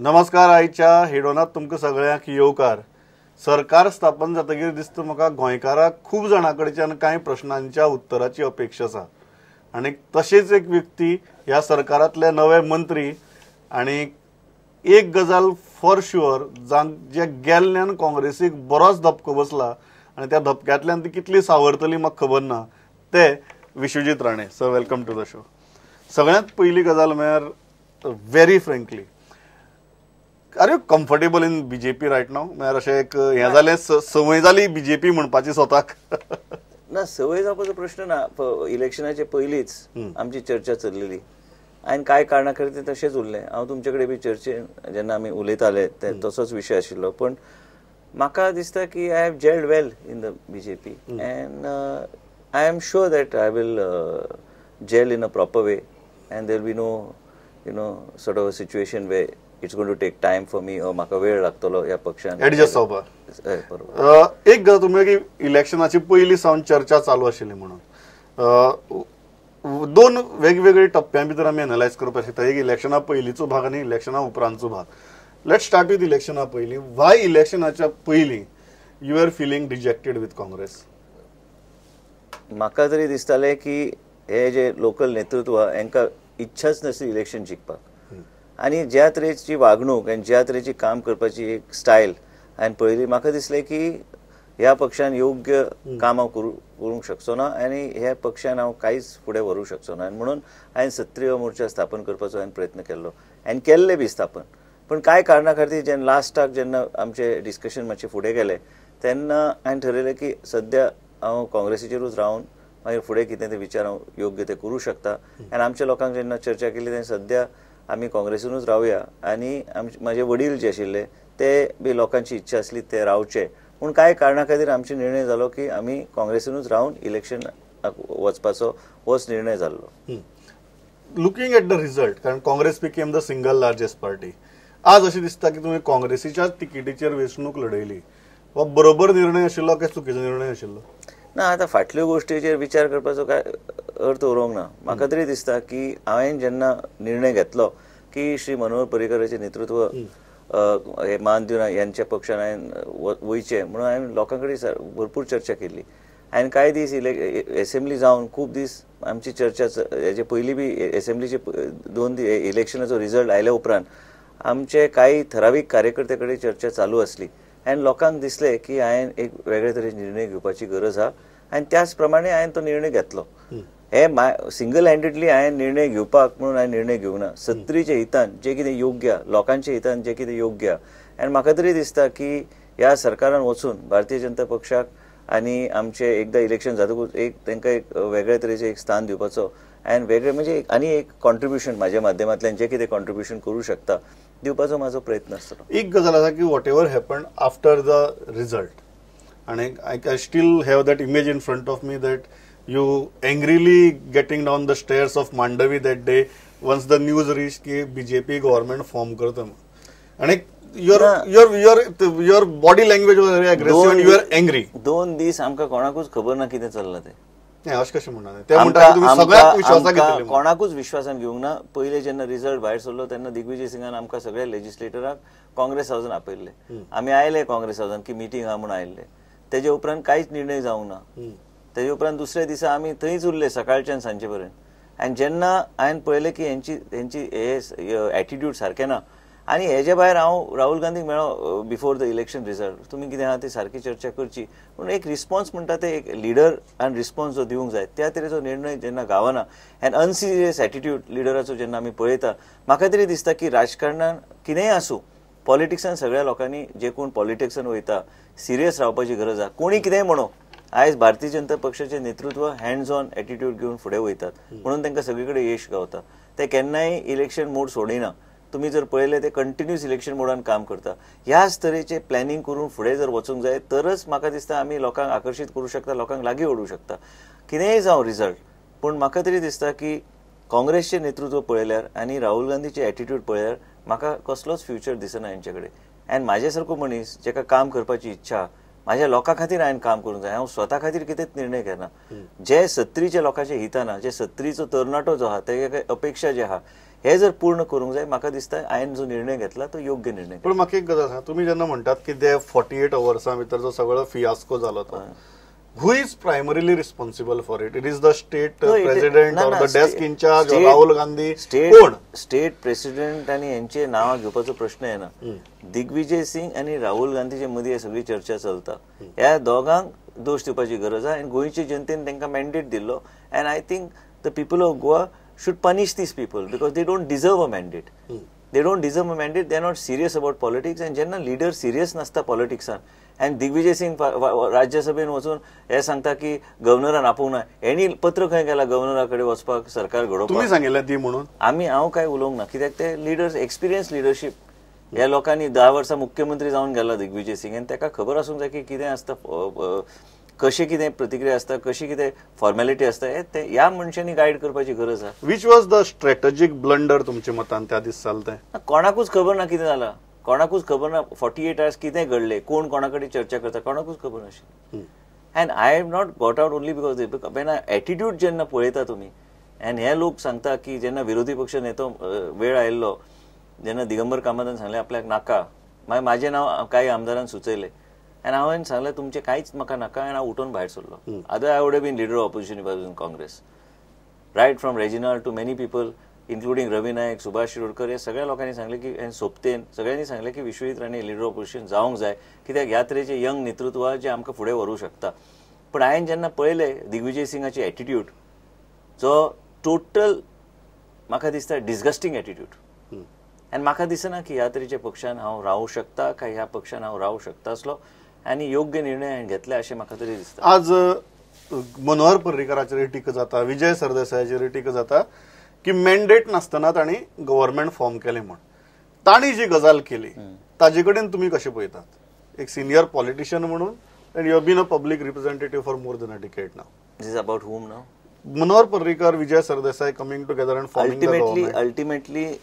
नमस्कार. आयच्या हेडोनात तुमकां सगळ्यांक येवकार. सरकार स्थापन जातकीर दिसता म्हाका गोंयकाराक खूब जाणां कडच्यान कांय प्रश्नांच्या उत्तराची अपेक्षा आसा आनी तशेंच एक व्यक्ती ह्या सरकारांतले नवे मंत्री आनी एक गजाल फॉर शुअर जे गेल्ल्यान काँग्रेसीक बरोच धपको बसला आनी त्या धपक्यांतल्यान ती कितली सावरतली म्हाका खबर ना, ते Vishwajit Rane. Sir, welcome to the show. सगळ्यांत पयली गजाल म्हळ्यार very frankly, are you comfortable in BJP right now? म्हळ्यार अशें एक हें जालें, संवय जाली बीजेपी म्हणपाची स्वताक? ना, संवय जावपाचो प्रश्न ना. इलेक्शनाचे पयलींच आमची चर्चा चल्लेली आनी कांय कारणां खातीर तें तशेंच उरलें. हांव तुमचे कडेन बी चर्चेन जेन्ना आमी उलयताले ते तसोच विशय आशिल्लो. पण म्हाका दिसता की I have gelled well in the BJP and I am sure that I will gel in a proper way and there be no you know sort of a situation where it's going to take time for me or म्हाका वेळ लागतलो ह्या पक्षान adjust जावपाक. बरोबर. एक गजाल तुमी की इलेक्शनाची पयलीं सावन चर्चा चालू आशिल्ली म्हणून दोन वेगवेगळे टप्प्यां भितर आमी एनलायज करपाक शकता. एक इलेक्शना पयलींचो भाग आनी इलेक्शना उपरांतचो भाग. Let start with इलेक्शना पयलीं. वाय इलेक्शनाच्या पयलीं you are feeling dejected with Congress? म्हाका तरी दिसतालें की हे जे लोकल नेतृत्व हांकां इच्छाच नासली इलेक्शन जिखपाक आनी ज्या तरेची वागणूक आनी ज्या तरेची काम करपाची एक स्टायल हांवें पळयली, म्हाका दिसलें की ह्या पक्षान योग्य काम हांव करूंक शकचो ना आनी ह्या पक्षान हांव कांयच फुडें व्हरूंक शकचो ना. आनी म्हणून हांवें सत्रीय मोर्चा स्थापन करपाचो हांवें प्रयत्न केल्लो आनी केल्ले बी स्थापन. पण कांय कारणा खातीर जेन्ना लास्टाक जेन्ना आमचें डिस्कशन मातशें फुडें गेलें तेन्ना हांवें ठरयलें की सद्या हांव काँग्रेसीचेरूच रावन मागीर फुडें कितें ते विचार हांव योग्य ते करूं शकता. आनी आमच्या लोकांक जेन्ना चर्चा केली तेन्ना सद्या आमी काँग्रेसीनूच रावया आनी म्हाजे वडील जे आशिल्ले ते बी लोकांची इच्छा आसली ते रावचे. पूण कांय कारणा खातीर आमचो निर्णय जालो की आमी काँग्रेसीनूच रावन इलेक्शन वचपाचो होच निर्णय जाल्लो. लुकींग एट the result, कारण Congress became the single largest party, आज अशें दिसता की तुमी काँग्रेसीच्याच तिकेटीचेर वेंचणूक लढयली, हो बरोबर निर्णय आशिल्लो काय चुकीचो निर्णय आशिल्लो? ना, आतां फाटल्यो गोश्टीचेर विचार करपाचो काय अर्थ उरोंक ना. म्हाका तरी दिसता की हांवें जेन्ना निर्णय घेतलो की श्री मनोहर पर्रीकराचें नेतृत्व हे मान दिवन ह्यांच्या पक्षान हांवें वयचें म्हणून हांवें लोकां कडेन भरपूर चर्चा केल्ली. हांवें कांय दीस एसेंब्ली जावन खूब दीस आमची चर्चा हेजे पयलीं बी एसेंब्लीचे 2 दीस इलेक्शनाचो रिजल्ट आयल्या उपरांत आमचे कांय थरावीक कार्यकर्ते कडेन चर्चा चालू आसली आनी लोकांक दिसलें की हांवें एक वेगळे तरेचे निर्णय घेवपाची गरज आहा आनी त्याच प्रमाणे हांवें तो निर्णय घेतलो. हे सिंगल हँडेडली हांवें निर्णय घेवपाक म्हणून हांवें निर्णय घेवंक ना. सत्तरीच्या हितान जें कितें योग्य, लोकांच्या हितान जें कितें योग्य. आनी म्हाका तरी दिसता की ह्या सरकारान वचून भारतीय जनता पक्षाक आनी आमचें एकदां इलेक्शन जातकूच एक तांकां एक वेगळे तरेचें एक स्थान दिवपाचो आनी वेगळे म्हणजे आनी एक कॉन्ट्रिब्युशन म्हाज्या माध्यमांतल्यान जें कितें कॉन्ट्रिब्युशन करूं शकता दिवपाचो म्हाजो प्रयत्न आसतलो. एक गजाल आसा की whatever happen after the result, आनी I still have that image in front of me that you angrily getting down the stairs of Mandovi that day once the news reach की बीजेपी गव्हर्नमेंट फॉर्म करता आनी your your your your body language was very aggressive and you are angry. 2 दीस आमकां कोणाकूच खबर ना कितें चल्लां तें. अशें कशें म्हणना? ते म्हणटा तुमी सगळ्यांक विश्वासाक घेतले. कोणाकूच विश्वासान घेवंक ना. पयलें जेन्ना रिजल्ट भायर सरलो तेन्ना दिग्विजय सिंगान आमकां सगळ्या लेजिस्लेटराक काँग्रेस हावसान आपयल्ले. आमी आयले काँग्रेस हावसान की मिटींग आहा म्हूण आयिल्ले. तेजे उपरांत कांयच निर्णय जावंक ना. तेजे उपरांत दुसऱ्या दिसा आमी थंयच उरले सकाळच्यान सांजे पर्यंत. आनी जेन्ना हांवें पळयलें की हेंची हे एटिट्यूड सारकें ना आनी हेजे भायर हांव राहुल गांधीक मेळ्ळो बिफोर the election result, तुमी कितें आहा ती सारकी चर्चा करची पूण एक रिस्पॉन्स म्हणटा ते एक लिडर आनी रिस्पॉन्स जो दिवंक जाय त्या तरेचो निर्णय जेन्ना गावना आनी अनसिरियस एटिट्यूड लिडराचो जेन्ना आमी पळयता, म्हाका तरी दिसता की राजकारणान कितेंय आसूं पॉलिटिक्सान सगळ्या लोकांनी जे कोण पॉलिटिक्सान वयता सिरियस रावपाची गरज आहा. कोणी कितेंय म्हणू, आयज भारतीय जनता पक्षाचें नेतृत्व हँड्स ऑन एटिट्यूड घेवन फुडें वयतात म्हणून तांकां सगळे कडेन यश गावता. ते केन्नाय इलेक्शन मोड सोडिना. तुमी जर पळयलें ते कंटिन्युअस इलेक्शन मोडान काम करता. ह्याच तरेचें प्लॅनिंग करून फुडें जर वचूंक जाय तरच म्हाका दिसता आमी लोकांक आकर्शीत करूं शकता, लोकांक लागीं ओडूं शकता. कितेंय जावं रिजल्ट, पूण म्हाका तरी दिसता की काँग्रेसचें नेतृत्व पळयल्यार आनी राहुल गांधीचें एटिट्यूड पळयल्यार म्हाका कसलोच फ्युचर दिसना हेंचे कडेन. आनी म्हाजे सारको मनीस जेका काम करपाची इच्छा, म्हाज्या लोकां खातीर हांवें काम करूंक जाय, हांव स्वता खातीर कितेंच निर्णय घेना. जे सत्तरीच्या लोकांच्या हितान, जे सत्तरीचो तरणाटो जो आहा तेगे अपेक्षा जे आहा हे जर पूर्ण करूंक जाय, म्हाका दिसता हांवें जो निर्णय घेतला तो योग्य निर्णय. पण म्हाका एक गजाल सांग, तुमी जेन्ना म्हणटात की ते 48 वर्सां भितर जो सगळो फियास्को जालो तो, who is primarily responsible for it? It is the state president or the desk in charge, Rahul Gandhi? कोण? स्टेट प्रेसिडेंट आनी हेंचे नांवां घेवपाचो प्रश्न येना. दिग्विजय सिंग आनी राहुल गांधीचे मदीं सगळी चर्चा चलता. ह्या दोगांक दोश दिवपाची गरज आसा आनी गोंयचे जनतेन तांकां मॅन्डेट दिल्लो and I think the people of Goa should punish these people because they don't deserve a mandate. They don't deserve a mandate. They are not serious about politics. And जेन्ना लिडर सिरियस नासता पॉलिटिक्सान, आनी दिग्विजय सिंग राज्यसभेन वचून हे सांगता की गव्हर्नरान आपोवंक ना, हेणी पत्र खंय गेला गव्हर्नरा कडेन वचपाक सरकार घडोवपाक? तुमी सांगिल्लें ती म्हणून आमी, हांव काय उलोवंक ना, कित्याक ते लिडर्स एक्सपिरियन्स लिडरशीप. ह्या लोकांनी 10 वर्सां मुख्यमंत्री जावन गेला दिग्विजय सिंग आनी ताका खबर आसूंक जाय की कितें आसता, कशें कितें प्रतिक्रिया आसता, कशी कितें फॉर्मेलिटी आसता, हे ते ह्या मनशांनी गायड करपाची गरज आसा. Which was the strategic blunder तुमच्या मतान त्या दीस जालें तें? कोणाकूच खबर ना कितें जालां, कोणाकूच खबर ना 48 आवर्स कितें घडलें, कोण कोणा कडेन चर्चा करता, कोणाकूच खबर नाशिल्ली. And I have not got out only because when attitude जेन्ना पळयता तुमी, आनी हे लोक सांगता की जेन्ना विरोधी पक्ष नेतो वेळ आयिल्लो जेन्ना दिगंबर कामतान सांगलें आपल्याक नाका, मागीर म्हाजें नांव कांय आमदारान सुचयलें आनी हांवें सांगलें तुमचें कांयच म्हाका नाका आनी हांव उठून भायर सरलो. Other I would have been leader of opposition if I was in Congress. Right from Reginald to many people including Ravi Naik, Subhash Shirodkar, हे सगळ्या लोकांनी सांगलें की सोबतेन सगळ्यांनी सांगलें की विश्वजीत राणे लिडर ऑपोजिशन जावंक जाय, कित्याक ह्या तरेचे यंग नेतृत्व आहा जें आमकां फुडें व्हरूंक शकता. पण हांवें जेन्ना पळयलें दिग्विजय सिंगाची एटिट्यूड, जो टोटल म्हाका दिसता डिस्गस्टींग एटिट्यूड, आनी म्हाका दिसना की ह्या तरेच्या पक्षान हांव रावूं शकता काय ह्या पक्षान हांव रावूं शकता आसलो, आनी योग्य निर्णय हांवें घेतले अशें म्हाका तरी दिसता. आज मनोहर पर्रीकराचेर टिका जाता, विजय सरदेसायाचेर टिका जाता की मॅन्डेट नासतना तांणी गव्हर्नमेंट फॉर्म केलें म्हूण. तांणी जी गजाल केली ताजे कडेन तुमी कशें पळयतात, एक सिनियर पॉलिटिशियन म्हणून, and you have been a public representative for more than a decade now? This is about whom now? Manohar Parrikar, Vijay Sardesai coming together and forming the government. Ultimately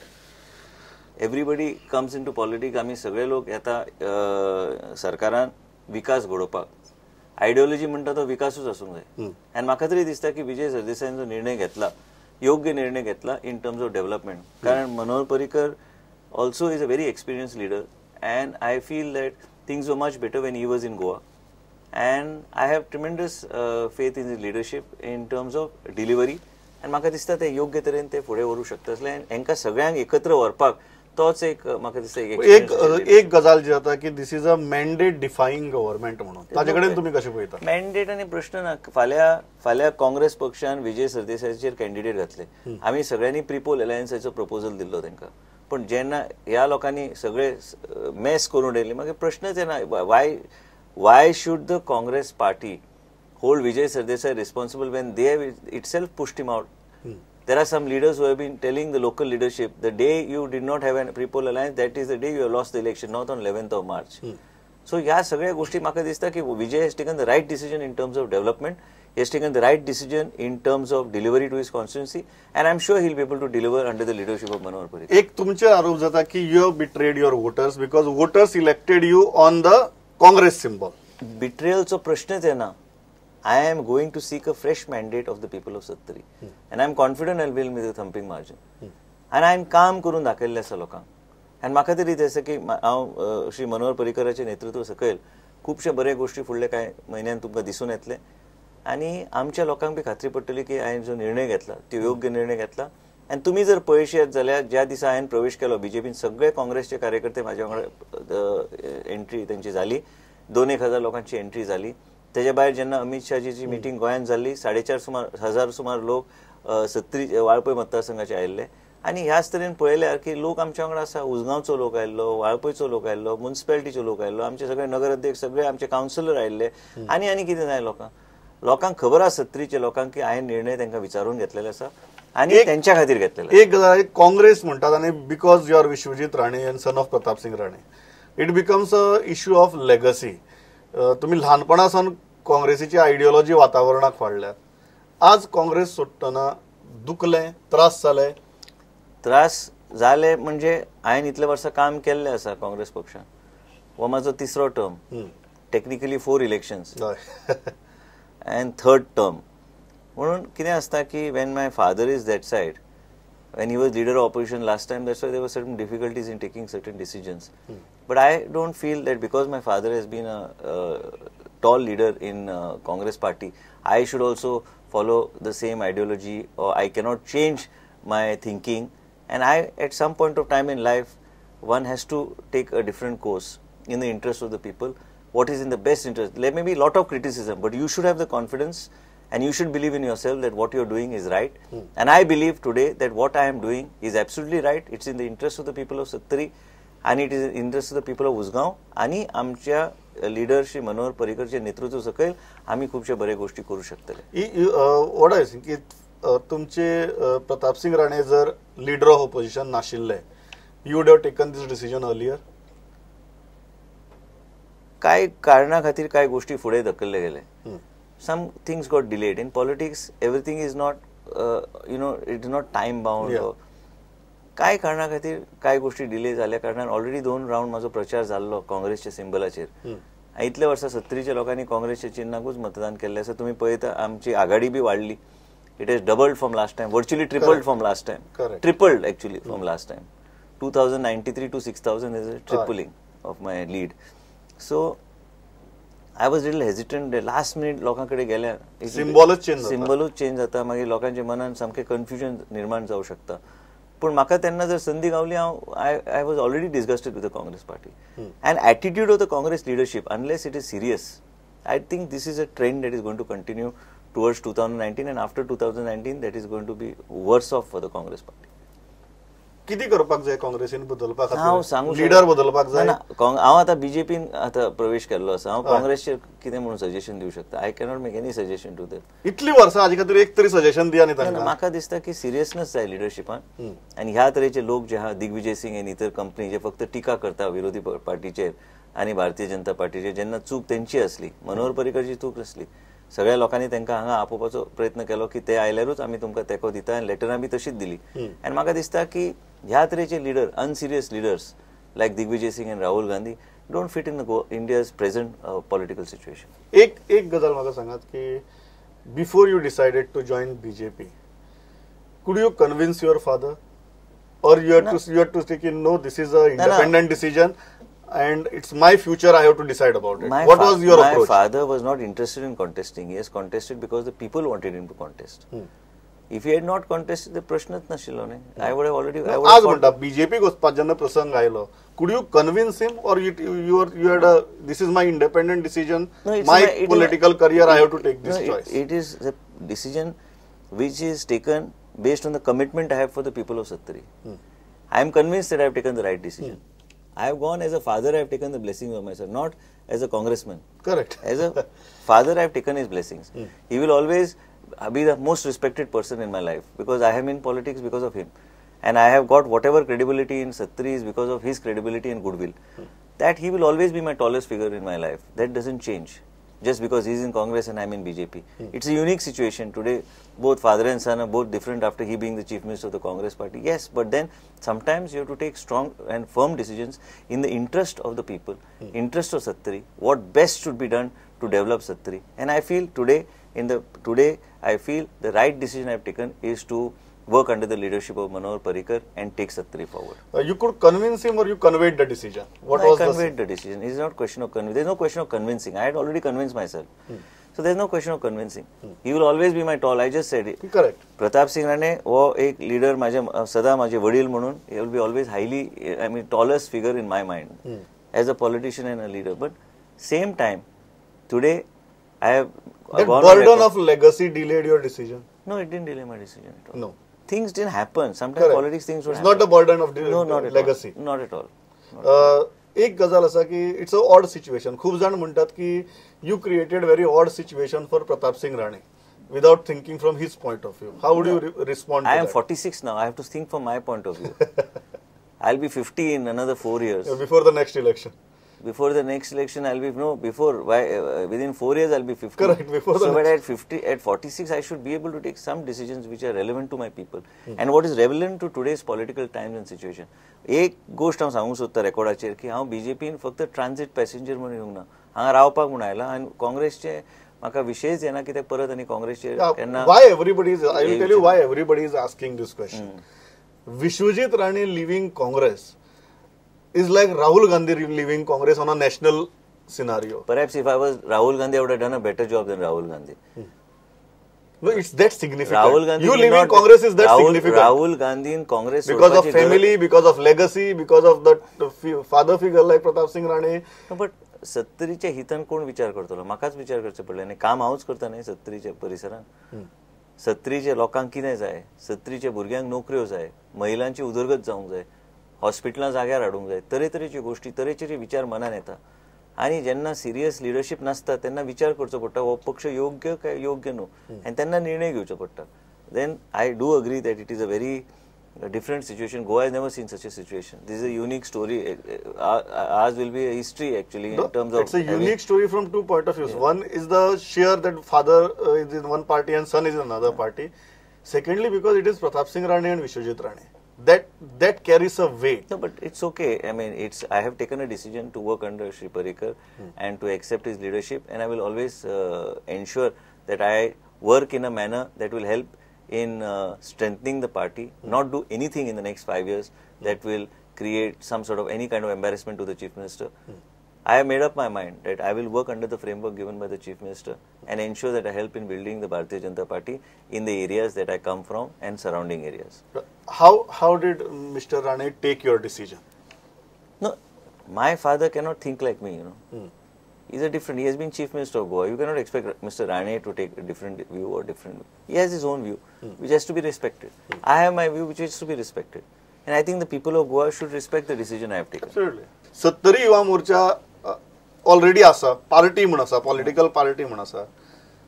everybody comes into politics. आमी सगळे लोक येता सरकारान विकास घडोवपाक. Ideology म्हणटा तो विकासूच आसूंक जाय. आनी म्हाका तरी दिसता की विजय सरदेसायान जो निर्णय घेतला योग्य निर्णय घेतला इन टर्म्स ऑफ डेव्हलपमेंट, कारण Manohar Parrikar also is a very experienced leader and I feel that things were much better when he was in Goa and I have tremendous faith in his leadership in terms of delivery. आनी म्हाका दिसता ते योग्य तरेन ते फुडें व्हरूंक शकता आसले आनी हांकां सगळ्यांक एकत्र व्हरपाक तोच एक म्हाका दिसता एक गजाल जी जाता की this is a mandate defying government म्हणून, ताजे कडेन तुमी कशें पळयता? मॅन्डेट आनी प्रश्न ना. फाल्यां फाल्यां काँग्रेस पक्षान विजय सरदेसायाचेर कॅन्डिडेट घातले, आमी सगळ्यांनी प्रिपोल अलायन्साचो प्रपोजल दिल्लो तांकां, पण जेन्ना ह्या लोकांनी सगळे मेस करून उडयले मागीर प्रश्नच येना. Why should the Congress party hold Vijay Sardesai responsible when they have itself pushed him out? There are some leaders who have been telling the local leadership, the day you did not have a pre-poll alliance, that is the day you have lost the election, not on 11th of March. So ह्या सगळ्या गोष्टी म्हाका दिसता की Vijay has taken the right decision in terms of development, he has taken the right decision in terms of delivery to his constituency, and I am sure he will be able to deliver under the leadership of Manohar Parrikar. एक तुमचे आरोप जाता की you have betrayed your voters because voters elected you on the Congress symbol. बिट्रेयलचो प्रश्नच येना. I am going to seek a fresh mandate of the people of Sattari and I am confident I will with a thumping margin. आनी हांवें काम करून दाखयल्लें आसा लोकांक, आनी म्हाका तरी तें आसा की हांव श्री मनोहर पर्रीकराचें नेतृत्व सकयल खुबशे बरे गोश्टी फुडले कांय म्हयन्यान तुमकां दिसून येतले आनी आमच्या लोकांक बी खात्री पडटली की हांवें जो निर्णय घेतला तो योग्य निर्णय घेतला. आनी तुमी जर पळयशात जाल्यार ज्या दिसा हांवें प्रवेश केलो बीजेपीन, सगळे काँग्रेसचे कार्यकर्ते म्हाज्या वांगडा एंट्री तेंची जाली, 2-1 हजार लोकांची एंट्री जाली. तेज्या भायर जेन्ना अमित शहाजीची मिटींग गोंयांत जाल्ली, 4,500 सुमार लोक सत्तरी वाळपय मतदारसंघाचे आयिल्ले. आनी ह्याच तरेन पळयल्यार की लोक आमच्या वांगडा आसा. उजगांवचो लोक आयिल्लो, वाळपयचो लोक आयिल्लो, मुन्सिपेलिटीचो लोक आयिल्लो, आमचे सगळे नगराध्यक्ष, सगळे आमचे कावन्सिलर आयिल्ले आनी आनी कितें जाय लोकांक. लोकांक खबर आसा सत्तरीच्या लोकांक की हांवें निर्णय तांकां विचारून घेतलेलो आसा आनी तेंच्या खातीर घेतलेलो. एक गजाल, काँग्रेस म्हणटात आनी because you are Vishwajit Rane and son of Pratap Singh Rane, it becomes a issue of legacy. तुमी ल्हानपणा सावन काँग्रेसीची आयडियोलॉजी वातावरणाक वाडल्यात, आज काँग्रेस सोडटना दुखलें, त्रास जाले? त्रास जाले म्हणजे हांवें इतले वर्सां काम केल्लें आसा काँग्रेस पक्षान, हो म्हाजो तिसरो term, technically 4 elections and third term. म्हणून कितें आसता की when my father is that side, When he was leader of opposition last time, that's why there were certain difficulties in taking certain decisions. But I don't feel that because my father has been a tall leader in Congress party, I should also follow the same ideology, or I cannot change my thinking. And I, at some point of time in life, one has to take a different course in the interest of the people. What is in the best interest? There may be a lot of criticism, but you should have the confidence and you should believe in yourself that what you are doing is right. And I believe today that what I am doing is absolutely right. It's in the interest of the people of Sattari and it is in the interest of the people of Usgao. आणि आमच्या leader Shri Manohar पर्रीकरचे नेतृत्व सकयल आमी खुबशे बरे गोष्टी करू शकतले. What I think की तुमचे प्रताप सिंग राणे जर लिडर ऑफ ऑपोजिशन नाशिल्ले, you would have taken this decision earlier? काय कारणा खातीर काय गोष्टी फुडें धकल्ले गेले. Some things got delayed. In politics, everything is not, it is not time bound. काय कारणा खातीर काय गोष्टी डिले जाल्या कारणान ऑलरेडी 2 रावंड म्हाजो प्रचार जाल्लो काँग्रेसच्या सिंबलाचेर. इतले वर्सां सत्तरीच्या लोकांनी काँग्रेसच्या चिन्हाकूच मतदान केल्लें आसा. तुमी पळयता आमची आघाडी बी वाडली. It has doubled from last time, virtually tripled from last time. Tripled actually from last time. 2093 to 6000 is a tripling of my lead. So I was little hesitant. Last minute लोकां कडेन गेल्यार सिंबलूच चेंज जाता, मागीर लोकांच्या मनान सामकें confusion निर्माण जावं शकता. पूण म्हाका तेन्ना जर संदी गावली, हांव I was already disgusted with the Congress party and attitude of the Congress leadership. Unless it is serious, I think this is a trend that is going to continue towards 2019, and after 2019 that is going to be worse off for the Congress party. किती करपाक जाय काँग्रेसीन बदलपाक? हांव सांगू leader बदलपाक जाय. हांव आतां बीजेपीन आतां प्रवेश केल्लो आसा. हांव काँग्रेसचेर कितें म्हणून सजेशन दिवं शकता? I cannot make any suggestion to them. इतली वर्सां हाजे खातीर एक तरी सजेशन दिया न्ही तांकां. म्हाका दिसता की सिरियसनेस जाय लिडरशिपान. आनी ह्या तरेचे लोक जे आहा, दिग्विजय सिंग आनी इतर कंपनी जे फक्त टिका करता विरोधी पार्टीचेर आनी भारतीय जनता पार्टीचेर, जेन्ना चूक तेंची आसली, मनोहर पर्रीकरची चूक आसली, सगळ्या लोकांनी तांकां हांगा आपोवपाचो प्रयत्न केलो की ते आयल्यारूच आमी तुमकां तेंको दिता, आनी लेटरां बी तशीच दिली. आनी म्हाका दिसता की ह्या तरेचे leader, unserious leaders like Digvijay Singh and Rahul Gandhi don't fit in the India's present political situation. एक एक गजाल म्हाका सांगात की before you decided to join BJP, could you convince your father, or you have to take in no, this is a independent decision and it's my future, I have to decide about it? What was your approach? My father was not interested in contesting. He has contested because the people wanted him to contest. If he had not contested, the प्रश्नच नाशिल्लो न्ही. I would have already. आज म्हणटा BJP वचपाक जेन्ना प्रसंग आयलो, could you convince him, or you had a this is my independent decision, my political career, I have to take this choice? It is the decision which is taken based on the commitment I have for the people of Sattari. I am convinced that I have taken the right decision. I have gone as a father, I have taken the blessings of my son, not as a congressman. Correct. As a father, I have taken his blessings. He will always be the most respected person in my life because I am in politics because of him. And I have got whatever credibility in Sattari is because of his credibility and goodwill. That he will always be my tallest figure in my life. That doesn't change just because he is in Congress and I am in BJP. It's a unique situation today. Both father and son are both different after he being the chief minister of the Congress party. Yes, but then sometimes you have to take strong and firm decisions in the interest of the people, interest of Sattari, what best should be done to develop Sattari. And I feel today, I feel the right decision I have taken is to work under the leadership of Manohar Parrikar and take Sattari forward. You could convince him, or you conveyed the decision? What was I conveyed the decision. It's not question of convincing. There's no question of convincing. I had already convinced myself. So there's no question of convincing. He will always be my tall. I just said it. Correct. Pratap Singh Rane हो एक leader माझे सदा माझे वडील म्हणून, he will be always highly, I mean, tallest figure in my mind as a politician and a leader. But same time, today I have that burden of legacy delayed your decision? No, it didn't delay my decision at all. No. Things didn't happen. Sometimes politics things don't happen. It's not a burden of legacy. Not at all. एक गजाल आसा की it's a odd situation. खूब जाण म्हणटात की you created very odd situation for Pratap Singh Rane without thinking from his point of view. How would you respond? I am 46 now. I have to think from my point of view. I will be 50 in another 4 years. Before the next election. Before the next election, I'll be within 4 years I'll be 50. Correct. Before the so, but at 50, at 46, I should be able to take some decisions which are relevant to my people and what is relevant to today's political times and situation. एक गोष्ट हांव सांगूंक सोदता रेकॉर्डाचेर की हांव बीजेपीन फक्त transit passenger म्हणून येवंक ना, हांगा रावपाक म्हूण आयला. आनी काँग्रेसचे म्हाका विशयच येना कित्याक परत आनी काँग्रेसचेर केन्ना. Why everybody is, I will tell you why everybody is asking this question. Vishwajit Rane leaving Congress is like Rahul Gandhi leaving Congress on a national scenario. Perhaps if I was Rahul Gandhi, I would have done a better job than Rahul Gandhi. No, it's that significant. Rahul Gandhi, you leaving Congress is that significant. Rahul Gandhi in Congress because of family, because of legacy, because of the father figure like Pratap Singh Rane. No, but सत्तरीच्या हितान कोण विचार करतलो? म्हाकाच विचार करचे पडले आनी काम हांवूच करता न्ही सत्तरीच्या परिसरान. सत्तरीच्या लोकांक कितें जाय? सत्तरीच्या भुरग्यांक नोकऱ्यो जाय, महिलांची उदरगत जावंक जाय, हॉस्पिटलां जाग्यार हाडूंक जाय, तरेतरेच्यो गोश्टी, तरेतरेचे विचार मनान येता. आनी जेन्ना सिरियस लिडरशीप नासता तेन्ना विचार करचो पडटा हो पक्ष योग्य काय योग्य न्हू, आनी तेन्ना निर्णय घेवचो पडटा. Then I do agree that it is a very different situation. Goa has never seen such a situation. This is a unique story. Ours will be a history actually in terms of. It's a unique story from two point of views. Yeah. One is the sheer that father is in one party and son is in another party. Secondly, because it is Pratap Singh Rane and Vishwajit Rane. That carries a weight. No, but it's okay. I mean, I have taken a decision to work under Shri Parrikar and to accept his leadership, and I will always ensure that I work in a manner that will help in strengthening the party, not do anything in the next 5 years that will create some sort of any kind of embarrassment to the Chief Minister. I have made up my mind that I will work under the framework given by the Chief Minister and ensure that I help in building the Bharatiya Janata Party in the areas that I come from and surrounding areas. How did Mr. Rane take your decision? No, my father cannot think like me, you know. He's a different, he has been Chief Minister of Goa. You cannot expect Mr. Rane to take a different view or different. He has his own view, which has to be respected. I have my view, which has to be respected. And I think the people of Goa should respect the decision I have taken. Absolutely. Sattari Yuva Morcha already asa, party म्हण asa, political party म्हण asa.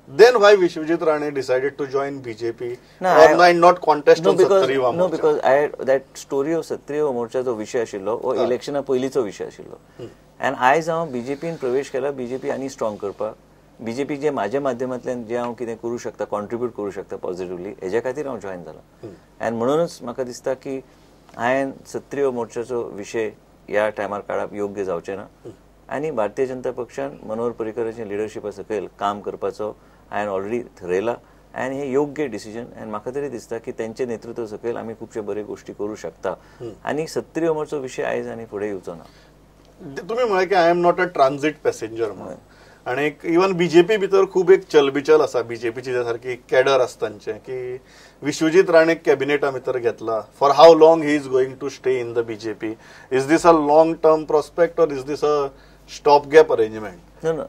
Then why Vishwajit Rane decided to join BJP or not contest on Sattari Yuva Morcha? No, because I had that story of Sattari Yuva Morcha जो विषय आशिल्लो, हो इलेक्शना पयलींचो विषय आशिल्लो. आनी आयज हांव बीजेपीन प्रवेश केला, बीजेपी आनी स्ट्रॉंग करपाक, बीजेपी जे म्हाज्या माध्यमांतल्यान जे हांव कितें करूं शकता, कॉन्ट्रिब्यूट करूं शकता पॉझिटिवली, हेज्या खातीर हांव जॉयन जाला. आनी म्हणूनच म्हाका दिसता की हांवें सत्तरी युवा मोर्चाचो विशय ह्या टायमार काडप योग्य जावचें ना. आनी भारतीय जनता पक्षान मनोहर पर्रीकराच्या लिडरशिपा सकयल काम करपाचो हांवें ऑलरेडी थरयला आनी हे योग्य डिसिजन. आनी म्हाका तरी दिसता की तेंचे नेतृत्व सकयल आमी खुबशे बरे गोश्टी करूं शकता. आनी सत्तरी युवा मोर्चो विशय आयज आनी फुडें येवचो ना. तुम्ही म्हळें की I am not a transit passenger म्हणून, आनी इवन बीजेपी भितर खूब एक चलबिचल आसा. बीजेपीची सारकी कॅडर आसा तांचे की विश्वजीत राणे कॅबिनेटा भितर घेतला, for how long he is going to stay in the BJP? Is this a long term prospect or is this a stop gap arrangement? No, no,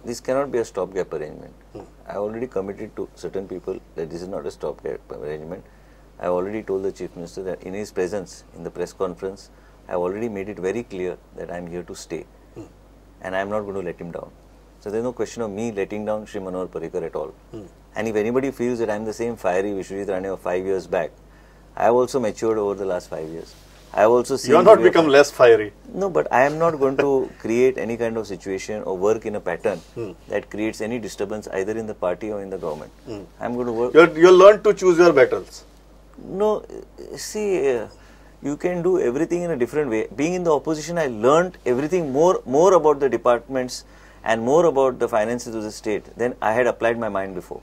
this cannot be a stop gap arrangement. I already committed to certain people that this is not a stop gap arrangement. I already told the Chief Minister that in his presence in the press conference, I have already made it very clear that I am here to stay and I am not going to let him down. So there is no question of me letting down Shri Manohar Parrikar at all. And if anybody feels that I am the same fiery Vishwajit Rane of 5 years back, I have also matured over the last 5 years. I have also seen... You have not become less fiery. No, but I am not going to create any kind of situation or work in a pattern that creates any disturbance either in the party or in the government. I am going to work... You learn to choose your battles. No, see... you can do everything in a different way. Being in the opposition, I learnt everything more about the departments and more about the finances of the state than I had applied my mind before.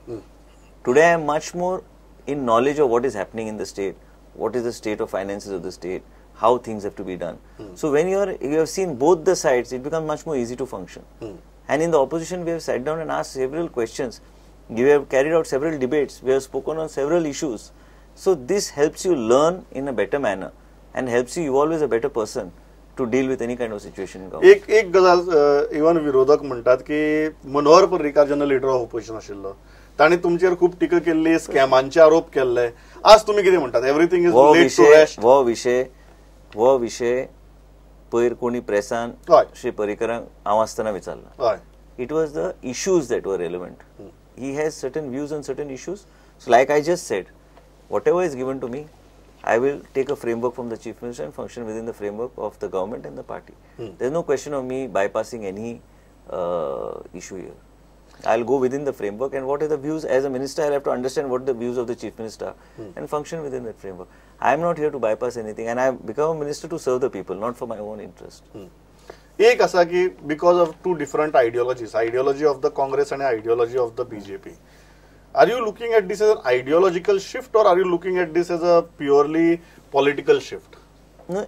Today, I am much more in knowledge of what is happening in the state, what is the state of finances of the state, how things have to be done. So when you have seen both the sides, it becomes much more easy to function. And in the opposition, we have sat down and asked several questions. We have carried out several debates. We have spoken on several issues. So this helps you learn in a better manner and helps you evolve as a better person to deal with any kind of situation in government. एक गजाल even विरोधक म्हणतात की मनोहर पर्रीकार जेन्ना leader of opposition आशिल्लो तांणी तुमचेर खूब टिका केल्ली, स्कॅमांचे आरोप केल्ले. आज तुमी कितें म्हणटात? Everything is laid to rest. हो विशय पयर कोणी प्रेसान श्री पर्रीकरांक हांव आसतना विचारला. It was the issues that were relevant. He has certain views on certain issues. So like I just said, whatever is given to me, I will take a framework from the Chief Minister and function within the framework of the government and the party. There is no question of me bypassing any issue here. I will go within the framework, and what are the views as a minister, I will have to understand what the views of the Chief Minister are and function within that framework. I am not here to bypass anything, and I have become a minister to serve the people, not for my own interest. एक आसा की because of two different ideologies, ideology of the Congress and ideology of the BJP. Are you looking at this as an ideological shift or are you looking at this as a purely political shift? No,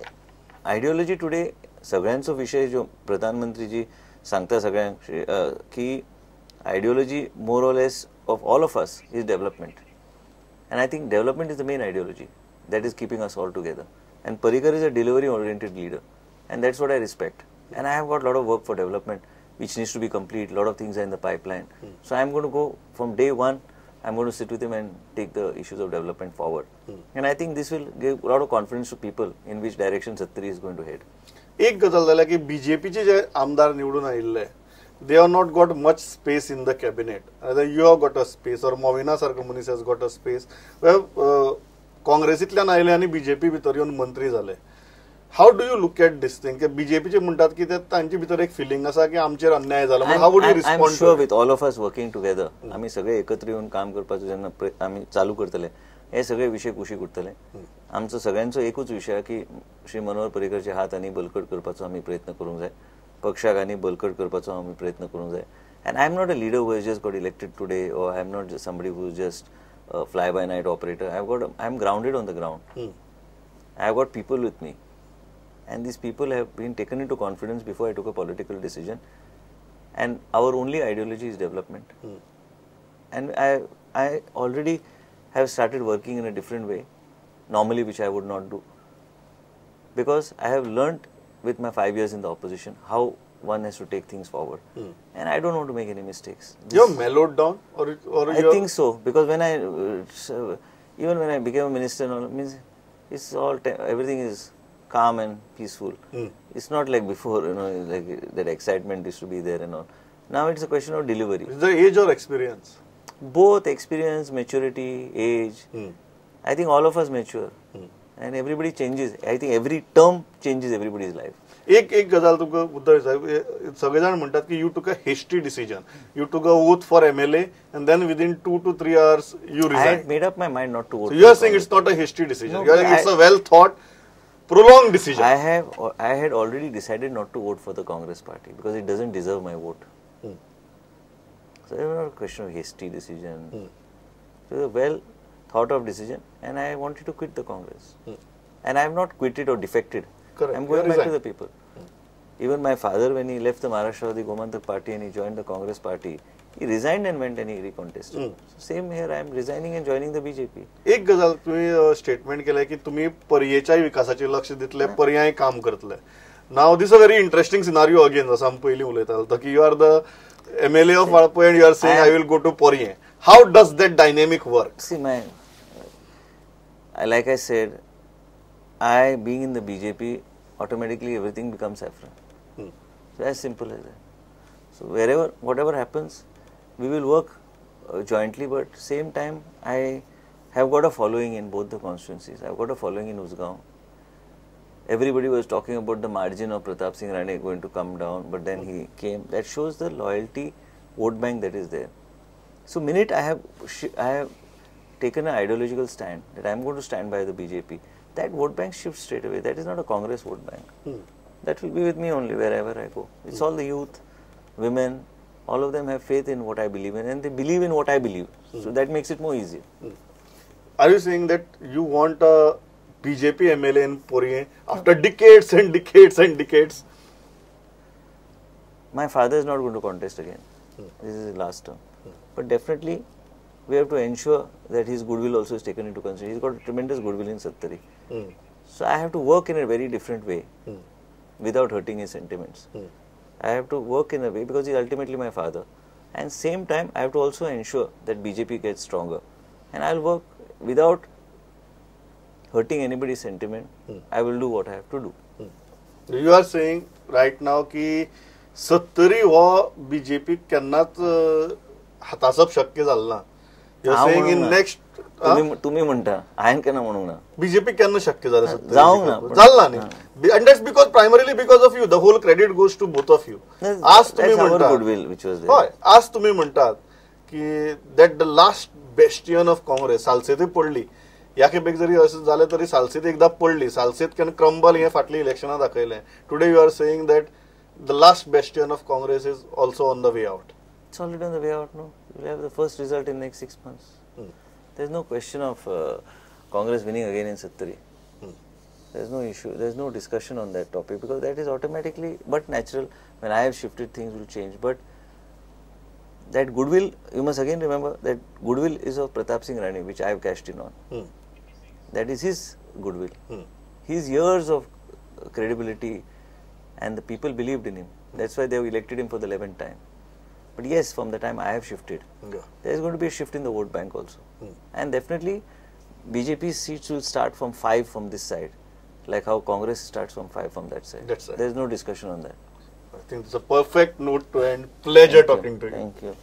ideology today सगळ्यांचो विशय जो प्रधानमंत्रीजी सांगता सगळ्यांक की ideology more or less of all of us is development, and I think development is the main ideology that is keeping us all together. And Parrikar is a delivery oriented leader, and that's what I respect. And I have got lot of work for development which needs to be complete, lot of things are in the pipeline. So I am going to go from day one, I am going to sit with him and take the issues of development forward. And I think this will give lot of confidence to people in which direction Sattari is going to head. एक गजाल जाल्या की बीजेपीचे जे आमदार निवडून आयिल्ले, they have not got much space in the cabinet. You have got a space, or Movina सारको मनीस has got a space. काँग्रेसींतल्यान आयले आनी बीजेपी भितर येवन मंत्री जाले. How do you look at this thing? बीजेपीचे म्हणटात की तांचे भितर एक फिलिंग आसा की आमचेर अन्याय जाला. How would you respond? I am sure with all of us working together, आमी सगळे एकत्र येवन काम करपाचो जेन्ना आमी चालू करतले, हे सगळे विशय कुशीक उरतले. आमचो सगळ्यांचो एकूच विशय की श्री मनोहर पर्रीकरचे हात आनी बलकट करपाचो आमी प्रयत्न करूंक जाय, पक्षाक आनी बलकट करपाचो आमी प्रयत्न करूंक जाय. And I am not a leader who has just got elected today, or I am not just somebody who is just fly by night operator. I am grounded on the ground. I have got people with me, and these people have been taken into confidence before I took a political decision. And our only ideology is development. And I already have started working in a different way, normally which I would not do, because I have learnt with my 5 years in the opposition how one has to take things forward. And I don't want to make any mistakes. You have mellowed down, or I think so, because when I even when I became a minister and all, means it's all everything is calm and peaceful. It's not like before, you know, like that excitement used to be there and all. Now it's a question of delivery. Is the age or experience? Both experience, maturity, age. I think all of us mature. And everybody changes. I think every term changes everybody's life. एक एक गजाल तुमकां मुद्दो सगळे जाण म्हणटात की you took a hasty decision. You took a oath for MLA and then within 2 to 3 hours you resign. I had made up my mind not to vote. So you are saying it's not a hasty decision. You are saying it's a well thought, prolonged decision. I had already decided not to vote for the Congress party because it doesn't deserve my vote. So it was not a question of hasty decision. It was a well thought of decision, and I wanted to quit the Congress. And I have not quitted or defected. Correct. I am going back to the people. Even my father, when he left the Maharashtrawadi Gomantak Party and he joined the Congress party, he resigned and went and he recontested. So same here, I am resigning and joining the BJP. एक गजाल तुम्ही statement केले की तुम्ही पर्येच्या विकासाचे लक्ष दितले, पर्याय काम करतले. Now this a very interesting scenario again, जसं आमी पयलीं उलयताले की you are the MLA of Valpoi and you are saying I will go to Poriem. How does that dynamic work? See, like I said, I being in the BJP, automatically everything becomes saffron. So as simple as that. So wherever, whatever happens, we will work jointly, but same time I have got a following in both the constituencies. I have got a following in Usgaon. Everybody was talking about the margin of Pratap Singh Rane going to come down, but then he came. That shows the loyalty vote bank that is there. So minute I have taken an ideological stand that I am going to stand by the BJP, that vote bank shifts straight away. That is not a Congress vote bank. That will be with me only wherever I go. It's all the youth, women, all of them have faith in what I believe in, and they believe in what I believe. So that makes it more easier. Are you saying that you want a BJP MLA in Poriem after decades and decades and decades? My father is not going to contest again. This is his last term. But definitely, we have to ensure that his goodwill also is taken into consideration. He's got tremendous goodwill in Sattari. So I have to work in a very different way without hurting his sentiments. I have to work in a way because he's ultimately my father. And same time, I have to also ensure that BJP gets stronger. And I'll work without hurting anybody's sentiment. I will do what I have to do. You are saying right now ki Sattari हो BJP केन्नाच हातासप शक्य जालें ना. You are saying in next तुम्ही म्हणता हांवें केन्ना म्हणूंक ना बीजेपी केन्ना शक्य जालें जावंक ना, जालें ना न्ही. And that's because primarily because of you, the whole credit goes to both of you. आज तुम्ही म्हणतात गुडविल which was हय, आज तुम्ही म्हणतात की that the last bastion of Congress सालसेतूय पडली. ह्या खेपेक जरी अशें जालें तरी सालसेत एकदां पडली, सालसेत can crumble हें फाटलीं इलेक्शनां दाखयलें. Today you are saying that the last bastion of Congress is also on the way out. It's already on the way out, no? We'll have the first result in next 6 months. There's no question of Congress winning again in Sattari. There is no issue, there is no discussion on that topic because that is automatically but natural. When I have shifted, things will change. But that goodwill, you must again remember that goodwill is of Pratap Singh Rane, which I have cashed in on. That is his goodwill. His years of credibility and the people believed in him. That's why they have elected him for the 11th time. But yes, from the time I have shifted, there is going to be a shift in the vote bank also. And definitely, BJP seats will start from 5 from this side, like how Congress starts from 5 from that side. That side. There is no discussion on that. I think it's a perfect note to end. Pleasure talking to you. Thank you.